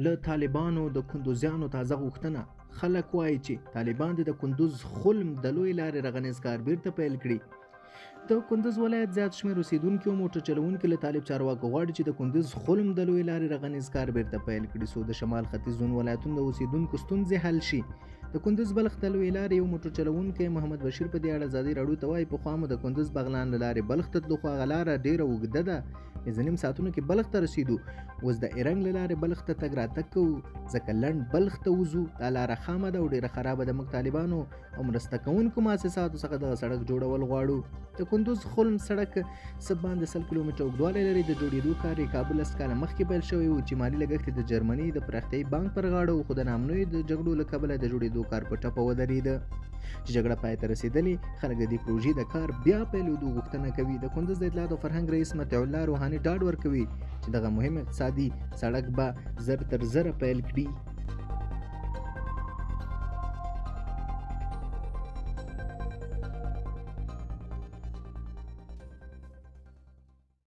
له طالبانو د کندوزیانو تازه غوښتنه، خلک وایي چې طالبان دې د کندوز خلم د لویې لارې رغنیز کار بیرته پیل کړي. د کندوز ولایت زیات شمېر اوسېدونکي او موټر چلوونکي له طالب چارواکو غواړي چې د کندوز خلم د لویې لارې رغنیز کار بیرته پیل کړي، څو د شمال ختیځ زون ولایتونو د اوسېدونکو ستونزې حل شي. د کندوز بلخ د لویې لارې یو موټر چلوونکی محمد بشیر په دې اړه ازادي راډیو ته وایي، پخوا مو د کندوز بغلان له لارې بلخ ته تلو، خو هغه لاره ډېره اوږده ده، 5.5 ساعتونو کې بلخ ته رسېدو. اوس د ایرنګ له لارې بلخ ته تګ راتګ کوو، ځکه لنډ بلخ ته وځو. دا لاره خامه ده او ډېره خرابه ده. موږ طالبانو او مرسته کوونکو مؤسساتو څخه دغه سړک جوړول غواړو. د کندوز خلم سړک څه باندې 100 کیلومتره اوږدوالی لري. د جوړېدو کار یې کابو 10 کاله مخکې پیل شوی و، چې مالي لګښت یې د جرمني د پراختیايي بانک پر غاړه و، خو د ناامنیو د جګړو له کبله د جوړېدو کار په ټپه ودرېده. چې جګړه پای ته رسېدلې، خلک د دې پروژې د کار بیا پیلېدو غوښتنه کوي. د کندوز د اطلاعات او فرهنګ رئیس مطیع الله روحاني ډاډ ورکوي چې دغه مهم اقتصادي سړک به زر تر زره پیل کړي.